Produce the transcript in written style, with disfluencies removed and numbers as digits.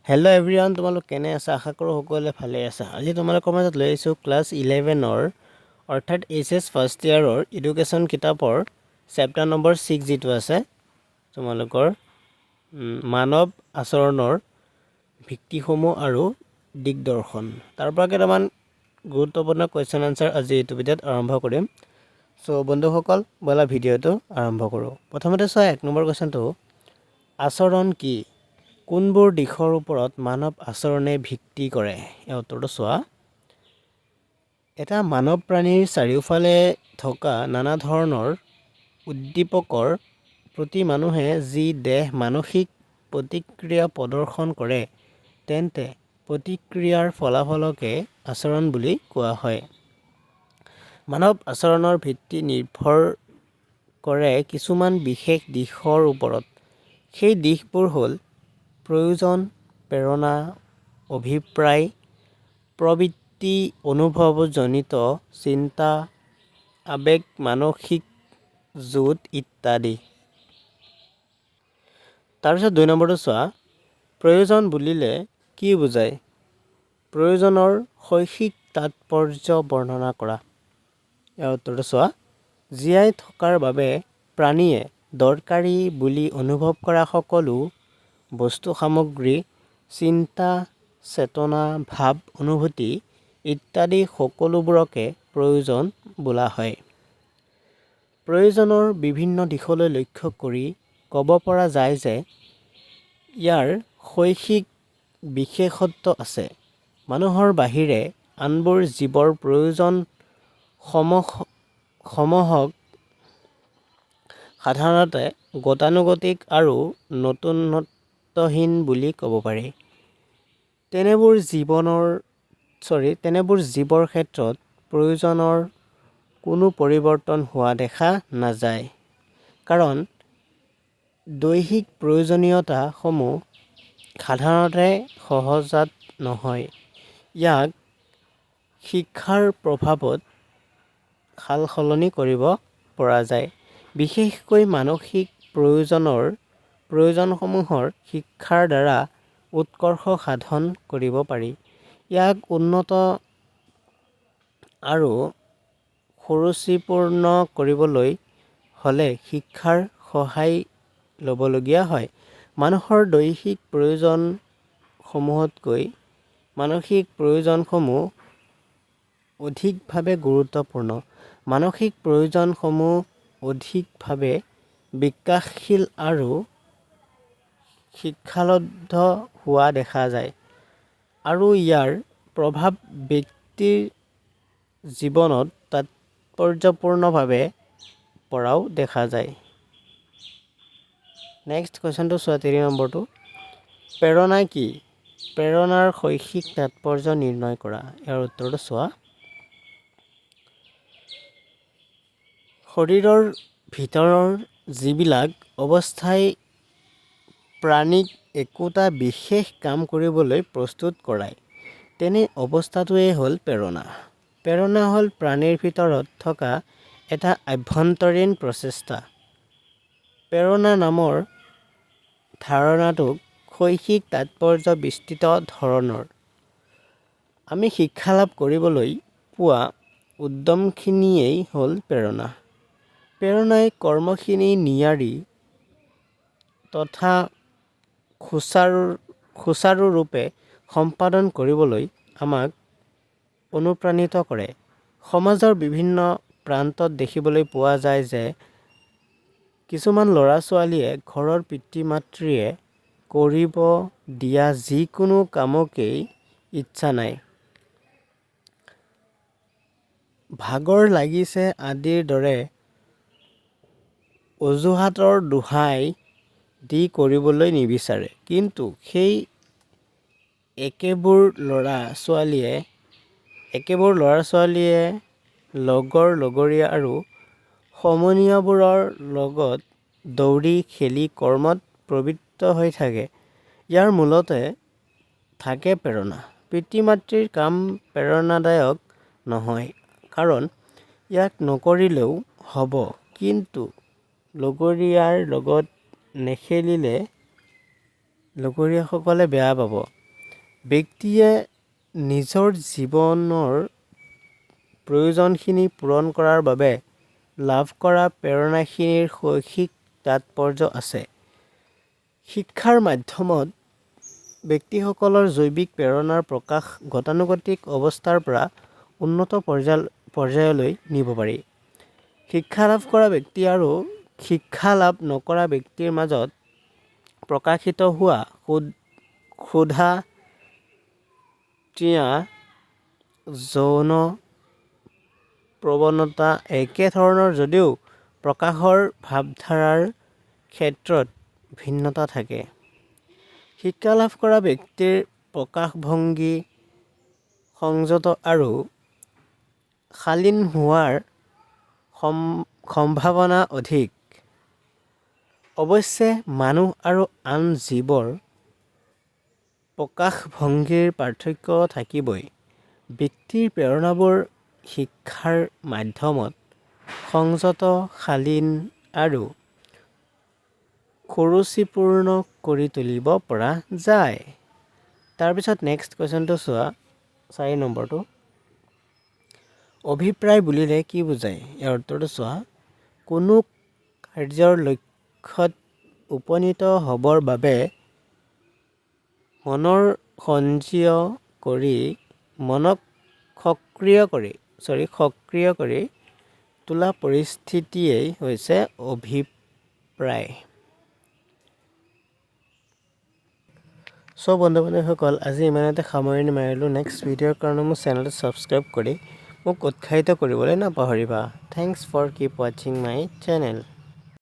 Hello' everyone, তোমালোক কেনে আছা? আশা কৰোঁ সকলোৱে ভালে আছা। আজি তোমালোকৰ মাজত লৈ আহিছোঁ ক্লাছ 11ৰ অৰ্থাৎ এইচ এছ ফাৰ্ষ্ট ইয়াৰৰ এডুকেশ্যন কিতাপৰ চেপ্টাৰ নম্বৰ 6 যিটো আছে তোমালোকৰ মানৱ আচৰণৰ ভিত্তিসমূহ আৰু দিগদৰ্শন, তাৰ পৰা কেইটামান গুৰুত্বপূৰ্ণ কুৱেশ্যন আনচাৰ আজি এইটো ভিডিঅ'ত আৰম্ভ কৰিম। চ' বন্ধুসকল, ব'লা ভিডিঅ'টো আৰম্ভ কৰোঁ। প্ৰথমতে চোৱা, 1 নম্বৰ কুৱেশ্যনটো, আচৰণ কি? কোনবোৰ দিশৰ ওপৰত মানৱ আচৰণে ভিত্তি কৰে? ইয়াৰ উত্তৰটো চোৱা, এটা মানৱ প্ৰাণীৰ চাৰিওফালে থকা নানা ধৰণৰ উদ্দীপকৰ প্ৰতি মানুহে যি দেহ মানসিক প্ৰতিক্ৰিয়া প্ৰদৰ্শন কৰে, তেনে প্ৰতিক্ৰিয়াৰ ফলাফলকে আচৰণ বুলি কোৱা হয়। মানৱ আচৰণৰ ভিত্তি নিৰ্ভৰ কৰে কিছুমান বিশেষ দিশৰ ওপৰত। সেই দিশবোৰ হ'ল প্ৰয়োজন, প্ৰেৰণা, অভিপ্ৰায়, প্ৰবৃত্তি, অনুভৱজনিত চিন্তা, আৱেগ, মানসিক জোঁট ইত্যাদি। তাৰপিছত 2 নম্বৰটো চোৱা, প্ৰয়োজন বুলিলে কি বুজায়? প্ৰয়োজনৰ শৈক্ষিক তাৎপৰ্য বৰ্ণনা কৰা। ইয়াৰ উত্তৰটো চোৱা, জীয়াই থকাৰ বাবে প্ৰাণীয়ে দৰকাৰী বুলি অনুভৱ কৰা সকলো বস্তু, সামগ্ৰী, চিন্তা, চেতনা, ভাৱ, অনুভূতি ইত্যাদি সকলোবোৰকে প্ৰয়োজন বোলা হয়। প্ৰয়োজনৰ বিভিন্ন দিশলৈ লক্ষ্য কৰি ক'ব পৰা যায় যে ইয়াৰ শৈক্ষিক বিশেষত্ব আছে। মানুহৰ বাহিৰে আনবোৰ জীৱৰ প্ৰয়োজনসমূহক সাধাৰণতে গতানুগতিক আৰু নতুনত্বহীন বুলি ক'ব পাৰি। তেনেবোৰ জীৱৰ ক্ষেত্ৰত প্ৰয়োজনৰ কোনো পৰিৱৰ্তন হোৱা দেখা নাযায়। কাৰণ দৈহিক প্ৰয়োজনীয়তাসমূহ সাধাৰণতে সহজাত নহয়, ইয়াক শিক্ষাৰ প্ৰভাৱত সালসলনি কৰিব পৰা যায়। বিশেষকৈ মানসিক প্ৰয়োজনসমূহৰ শিক্ষাৰ দ্বাৰা উৎকৰ্ষ সাধন কৰিব পাৰি। ইয়াক উন্নত আৰু সুৰুচিপূৰ্ণ কৰিবলৈ হ'লে শিক্ষাৰ সহায় ল'বলগীয়া হয়। মানুহৰ দৈহিক প্ৰয়োজনসমূহতকৈ মানসিক প্ৰয়োজনসমূহ অধিকভাৱে গুৰুত্বপূৰ্ণ। মানসিক প্ৰয়োজনসমূহ অধিকভাৱে বিকাশশীল আৰু শিক্ষালব্ধ হোৱা দেখা যায় আৰু ইয়াৰ প্ৰভাৱ ব্যক্তিৰ জীৱনত তাৎপৰ্যপূৰ্ণভাৱে পৰাও দেখা যায়। নেক্সট কুৱেশ্যনটো চোৱা, 3 নম্বৰটো, প্ৰেৰণা কি? প্ৰেৰণাৰ শৈক্ষিক তাৎপৰ্য নিৰ্ণয় কৰা। ইয়াৰ উত্তৰটো চোৱা, শৰীৰৰ ভিতৰৰ যিবিলাক অৱস্থাই প্ৰাণীক একোটা বিশেষ কাম কৰিবলৈ প্ৰস্তুত কৰায়, তেনে অৱস্থাটোৱেই হ'ল প্ৰেৰণা। প্ৰেৰণা হ'ল প্ৰাণীৰ ভিতৰত থকা এটা আভ্যন্তৰীণ প্ৰচেষ্টা। প্ৰেৰণা নামৰ ধাৰণাটোৰ শৈক্ষিক তাৎপৰ্য বিস্তৃত ধৰণৰ। আমি শিক্ষালাভ কৰিবলৈ পোৱা উদ্যমখিনিয়েই হ'ল প্ৰেৰণা। প্ৰেৰণাই কৰ্মখিনি নিয়াৰি তথা সুচাৰুৰূপে সম্পাদন কৰিবলৈ আমাক অনুপ্ৰাণিত কৰে। সমাজৰ বিভিন্ন প্ৰান্তত দেখিবলৈ পোৱা যায় যে কিছুমান ল'ৰা-ছোৱালীয়ে ঘৰৰ পিতৃ-মাতৃয়ে কৰিব দিয়া যিকোনো কামকেই ইচ্ছা নাই, ভাগৰ লাগিছে আদিৰ দৰে অজুহাতৰ দোহাই দি কৰিবলৈ নিবিচাৰে। কিন্তু সেই একেবোৰ ল'ৰা-ছোৱালীয়ে লগৰ লগৰীয়া আৰু সমনীয়াবোৰৰ লগত দৌৰি, খেলি কৰ্মত প্ৰবৃত্ত হৈ থাকে। ইয়াৰ মূলতে থাকে প্ৰেৰণা। পিতৃ-মাতৃৰ কাম প্ৰেৰণাদায়ক নহয়, কাৰণ ইয়াক নকৰিলেও হ'ব, কিন্তু লগৰীয়াৰ লগত নেখেলিলে লগৰীয়াসকলে বেয়া পাব। ব্যক্তিয়ে নিজৰ জীৱনৰ প্ৰয়োজনখিনি পূৰণ কৰাৰ বাবে লাভ কৰা প্ৰেৰণাখিনিৰ শৈক্ষিক তাৎপৰ্য আছে। শিক্ষাৰ মাধ্যমত ব্যক্তিসকলৰ জৈৱিক প্ৰেৰণাৰ প্ৰকাশ গতানুগতিক অৱস্থাৰ পৰা উন্নত পৰ্যায়লৈ নিব পাৰি। শিক্ষা লাভ কৰা ব্যক্তি আৰু শিক্ষা লাভ নকৰা ব্যক্তিৰ মাজত প্ৰকাশিত হোৱা ক্ষুধা, তৃষ্ণা, যৌন প্ৰৱণতা একে ধৰণৰ যদিও প্ৰকাশৰ ভাৱধাৰাৰ ক্ষেত্ৰত ভিন্নতা থাকে। শিক্ষা লাভ কৰা ব্যক্তিৰ প্ৰকাশভংগী সংযত আৰু শালীন হোৱাৰ সম্ভাৱনা অধিক। অৱশ্যে মানুহ আৰু আন জীৱৰ প্ৰকাশভংগীৰ পাৰ্থক্য থাকিবই। ব্যক্তিৰ প্ৰেৰণাবোৰ শিক্ষাৰ মাধ্যমত সংযত, শালীন আৰু সুৰুচিপূৰ্ণ কৰি তুলিব পৰা যায়। তাৰপিছত নেক্সট কুৱেশ্যনটো চোৱা, 4 নম্বৰটো, অভিপ্ৰায় বুলিলে কি বুজায়? ইয়াৰ উত্তৰটো চোৱা, কোনো কাৰ্যৰ লক্ষ্যত উপনীত হ'বৰ বাবে মনৰ সঞ্জীয় কৰি মনক সক্ৰিয় কৰি তোলা পৰিস্থিতিয়েই হৈছে অভিপ্ৰায়। চ' বন্ধু বান্ধৱীসকল, আজি ইমানতে সামৰণি মাৰিলোঁ। নেক্সট ভিডিঅ'ৰ কাৰণে মোৰ চেনেলটো ছাবস্ক্ৰাইব কৰি মোক উৎসাহিত কৰিবলৈ নাপাহৰিবা। Thanks for keep watching my channel.